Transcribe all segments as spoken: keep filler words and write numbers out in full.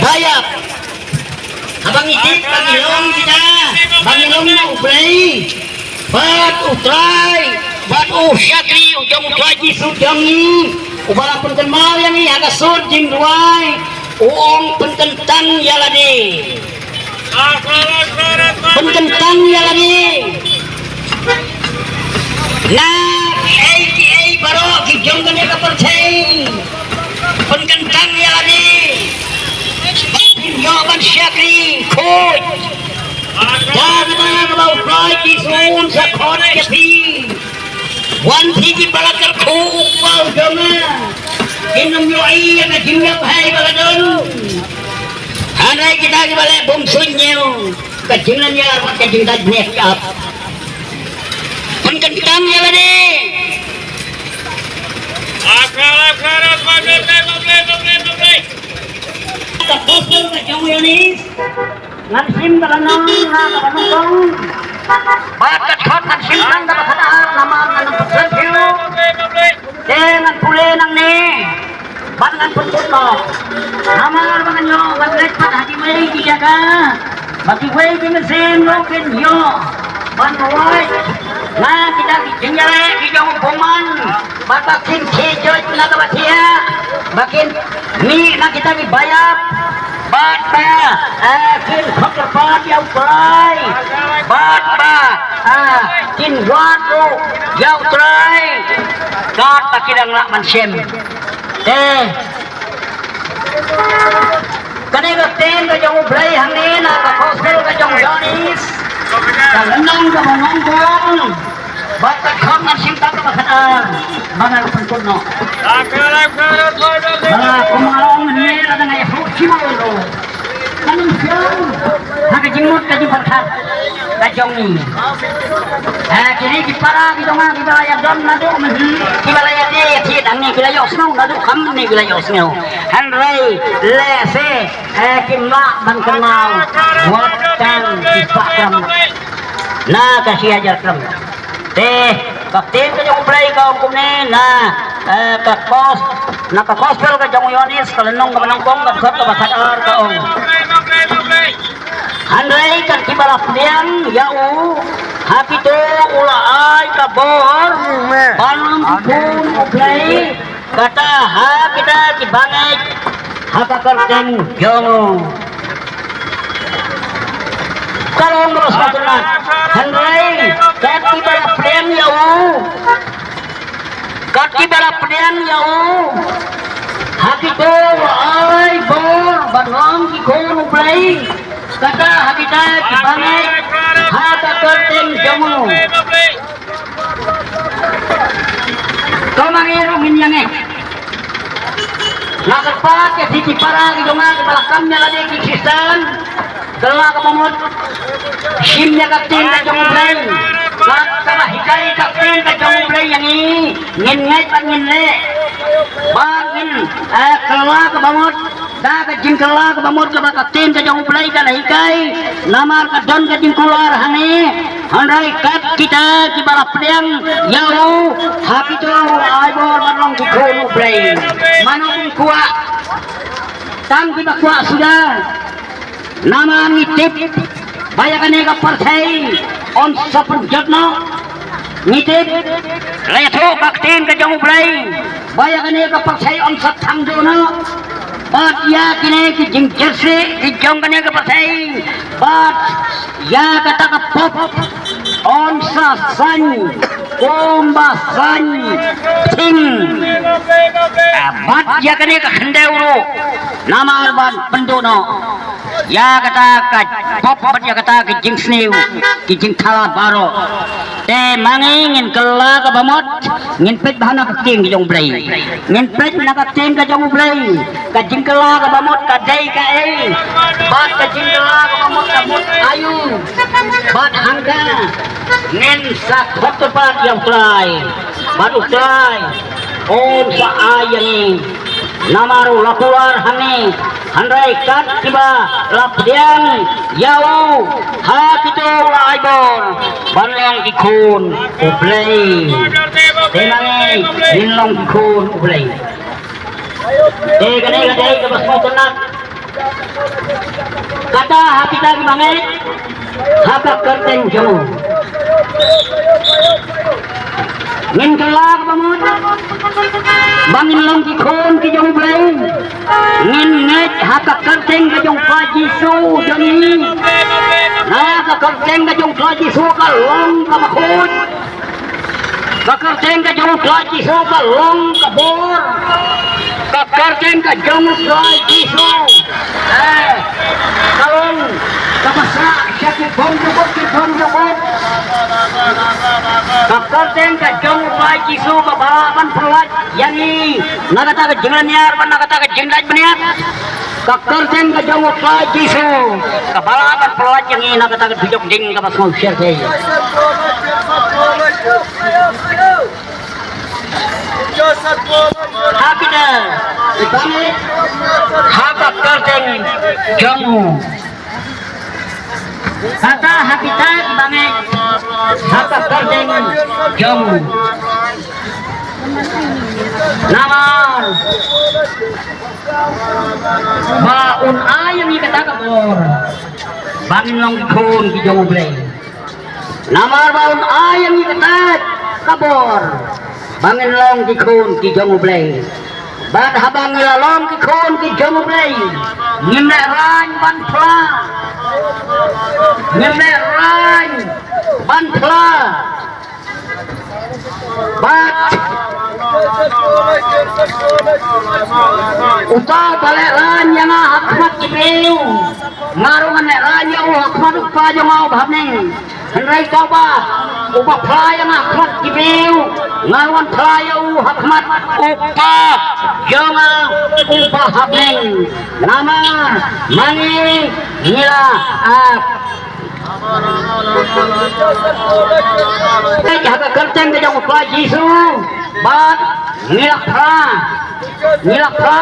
Ayap. Haba ngi tip ba ngi long kita, ba ngi long na U Blei bad U Trai bad U Shakri u jong U Trai Jisu jong ngi, uba la pynkynmaw ïa ngi ha ka sur jingduwai, u ong pynkyntang ïa lade. Pynkyntang ïa lade. Na kiei kiei baroh ki jong kane ka pyrthei, pynkyntang ïa lade. Phin ïoh ban shakri khuid. Da kaba kaba U Trai Jisu un sa khot ïa phi. Wan phi ki ba la kyrkhu u kpa u jong nga. Kin ym ïohi ïa ka jingïap hai ba la don. Hynrei kita kiba leh bym suidñiew ka jinglaitluid bad ka jingdait bniat ka ap. Pynkyntang ïa lade. Ka gospel ka jong u Ïoannis. Ngan shim da ka lynnong na kaba nyngkong. Bad ka dkhot ngan shim tang da kaba khatar namar ngan ym pyrshang shuh. Te ngan pule nangne bad ngan pynkut noh. Namar ba ngan ïoh ban leit pat ha kiwei ki jaka ba kiwei ki mynsiem ruh kin ïoh ban wai na kita ki jingïaleh ki jong u bymman bad ba kin khie joit na kaba thiah ba kin mih na kita ki ba ïap bad ba, eh, kin khot kyrpad ïa U Trai bad ba, eh, kin wad ruh ïa U Trai katba ki dang lah ban shim. Te kane ka ktien ka jong U Blei hangne na ka gospel ka jong u Ïoannis, ka lynnong kaba nyngkong bad ka dkhot ngan shim tang kaba khatar ba ngan pynkut noh. Ba kumba long hangne lada nga ïathuh shuwa ruh, kan ym shong ha ka jingmut ka jingpyrkhat ka jong ngi. Eh, kine ki para ki jong nga kiba la ïadon naduh mynhynnin, kiba la ïadei ïathied hangne ki la ïohsngew naduh kam ne ki la ïohsngew. Hynrei lehse, eh, kim lah ban kynmaw wat tang ki spah gram na ka shi hajar gram. Te ka ktien ka jong U Blei ka ong kumne na, eh, ka gos-, na ka gospel ka jong u Ïoannis ka lynnong kaba nyngkong ka dkhot kaba khatar ka ong. Hynrei kat kiba la pdiang ïa u, ha kito u la ai ka bor ban long ki khun U Blei, kata ha kita kiba ngeit ha ka kyrteng jong u. Ka long ba sngewtynnat. Hynrei kat kiba la pdiang ïa u, kat kiba la pdiang ïa u, ha kito u la ai bor ban long ki khun U Blei, kata ha kita kiba ngeit ha ka kyrteng jong u. To ma ngi ruh ngin ïa ngeit. Nga kyrpad ïa phi ki para ki jong nga kiba la kam ïa lade ki Khristan. Kylla kaba mut shim ïa ka ktien ka jong U Blei. Bad kaba hikai ka ktien ka jong U Blei ïa ngi, ngin ngeit bad ngin leh. Bad ngin, eh, kylla kaba mut da ka jingkylla kaba mut kaba ka ktien ka jong U Blei ka la hikai. Namar ka don ka jingkular hangne. Hynrei kat kita kiba la pdiang ïa u, ha kito u la ai bor ban long ki khun U Blei. Mano kin kwah? Tang kiba kwah suda. Namar ngi tip ba ïa kane ka pyrthei yn sa pynjot noh. Ngi tip, la ïathuh ka ktien ka jong U Blei ba ïa kane ka pyrthei yn sa thang duh noh. Bad ïa kine ki jingjyrsieh ki jong kane ka pyrthei, bad ïa kata ka pop yn sa saiñ kumba saiñ thing. Ah, bad ïa kane ka khyndew ruh namar ban pynduh noh ïa kata ka pop bad ïa kata ka jingsniew, ki jingthala baroh. Te ma ngi ngin kylla kaba mut, ngin peit bha na ka ktien ka jong U Blei. Ngin peit na ka ktien ka jong U Blei. Ka jingkylla kaba mut ka dei kaei? Bad ka jingkylla kaba mut ka mut aïu? Bad hangta ngin sa khot kyrpad ïa U Trai. Bad U Trai un sa ai ïa ngi. Namar u la kular hangne, hynrei kat kiba la pdiang ïa u, ha kito u la ai bor ban long ki khun U Blei. Te ma ngi ngin long ki khun U Blei. Te kane ka dei kaba sngewtynnat. Ta ha kita ki bangeit ha ka kyrteng jong u. Ngin kylla ka bamut ba ngin long ki khun ki jong U Blei. Ngin ngeit ha ka kyrteng ka jong Kpa Jisu jong ngi. Na ka kyrteng ka jong Kpa Jisu ka long kaba khuid. Ka kyrteng ka jong U Trai Jisu ka long ka bor. Ka kyrteng ka jong U Trai Jisu, eh, ka long kaba sah sha ki bymjukut ki bymjukut. Ka kyrteng ka jong U Trai Jisu kaba lah ban pyllait ïa ngi na kata ka jinglynñiar bad na kata ka jingdait bniat. Ka kyrteng ka jong U Trai Jisu kaba lah ban pyllait ïa ngi na kata ka dujok ding kaba sngewsih. Ha kita ki bangeit ha ka kyrteng jong u. Kata ha kita ki bangeit ha ka kyrteng jong u. Namar ba un ai ïa ngi kata ka bor ba ngin long ki khun ki jong U Blei. Namar ba un ai ïa ngi kata ka bor ba ngin long ki khun ki jong U Blei. Bad haba ngi la long ki khun ki jong U Blei, ngim lehrain ban phla. Ngim lehrain ban phla. Bad uta uba lehrain ïa nga ha khmat ki briew, nga ruh ngan lehrain ïa u ha khmat U Kpa jong nga uba ha bneng. Hynrei uta uba, uba phla ïa nga ha khmat ki briew, nga ruh ngan phla ïa u ha khmat U Kpa jong nga uba ha bneng. Namar ma ngi ngi la, ah, Peit ha ka kyrteng ka jong U Trai Jisu bad ngi la phla, ngi la phla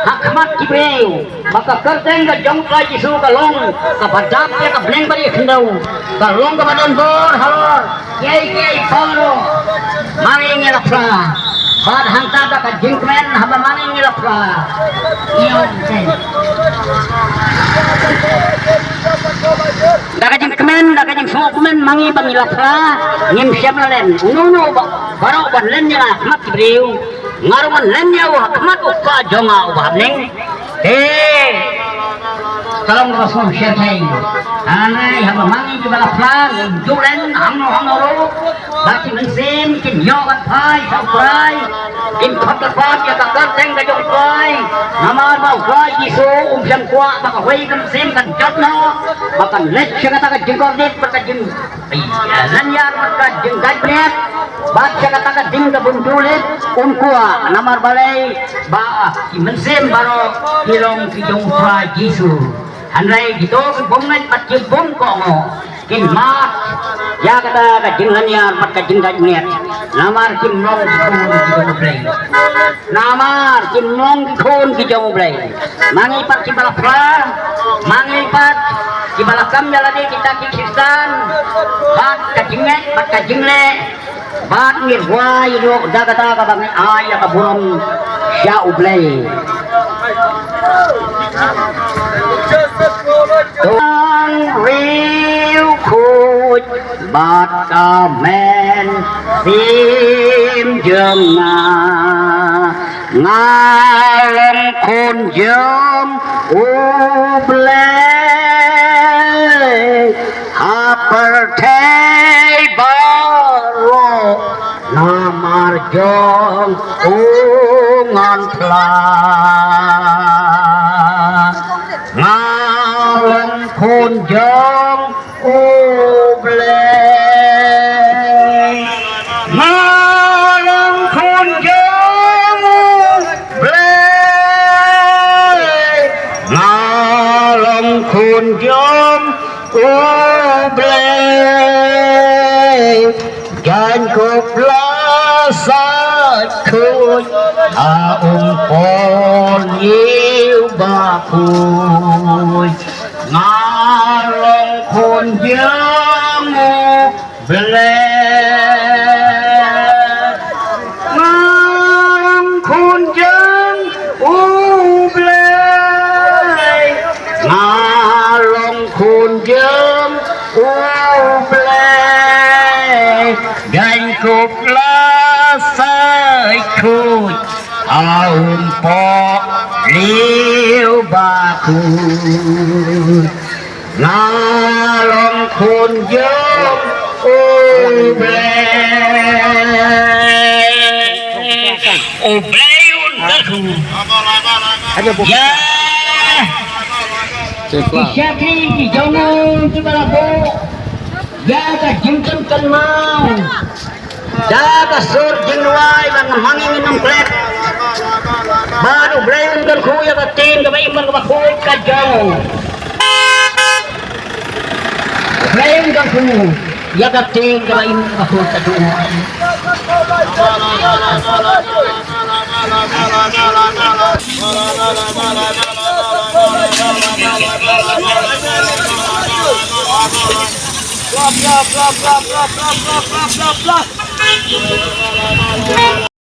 ha khmat ki briew ba ka kyrteng ka jong U Trai Jisu ka long kaba dap ïa ka bneng bad ïa ka khyndew, ka long kaba don bor halor kiei kiei baroh. Ma ngi ngi la phla bad hangta da ka jingkmen haba ma ngi ngi la phla. Ïa, okay. Da ka jingkmen, da ka jingsngewkmen ma ngi ba ngi la phla, ngim shym la len. Uno uno ba, baroh ban len ïa nga ha khmat ki briew, nga ruh ngan len ïa u ha khmat U Kpa jong nga uba ha bneng. Te ka long kaba sngewsih. Hynrei haba ma ngi kiba la phla ngim ju len hangno hangno ruh, ba ki mynsiem kin ïoh ban phai sha U Trai, kin khot kyrpad ïa ka kyrteng ka jong U Trai. Namar ba U Trai Jisu um shym kwah ba kawei ka mynsiem kan jot noh, ba kan leit sha kata ka jingkordit bad ka jing, ai, lynñiar bad ka jingdait bniat, bad sha kata ka ding ka bym ju leit. Um kwah, namar balei? Ba ki mynsiem baroh ki long ki jong U Trai Jisu. Hynrei kito ki bym ngeit bad ki bym kohnguh kin mad ïa kata ka jinglynñiar bad ka jingdait bniat. Namar kim long ki khun ki jong U Blei. Namar kim long ki khun ki jong U Blei. Ma ngi pat kiba la phla, ma ngi pat kiba la kam ïa lade kita ki Khristan, bad ka jingngeit bad ka jingleh, bad ngi rwai ruh da kata kaba ngi ai ïa ka burom sha U Blei. Tang riewkhuid bad ka mynsiem jong nga, nga long khun jong U Blei. Ha pyrthei baroh namar jong u ngan phla. Nga long khun jong U Blei. Nga long khun jong U Blei. Nga long khun jong U Blei. Jan kup la sait khuid, a um pon ïa u ba khuid. Nga long khun jong U Blei. Nga long khun jong U Blei. Nga long Ba khun nga long khun jong U Blei. U Blei un kyrkhu. Ya. Ki shakri ki jong u kiba la buh ïa ka jingkyrkhu kynmaw. Da ka sur jingduwai ba ngam hangin ngam klet. Bad U Blei un kyrkhu ïa ka ktien kaba im bad kaba khuid ka jong u. U Blei un kyrkhu ïa ka ktien kaba im bad kaba khuid ka jong u.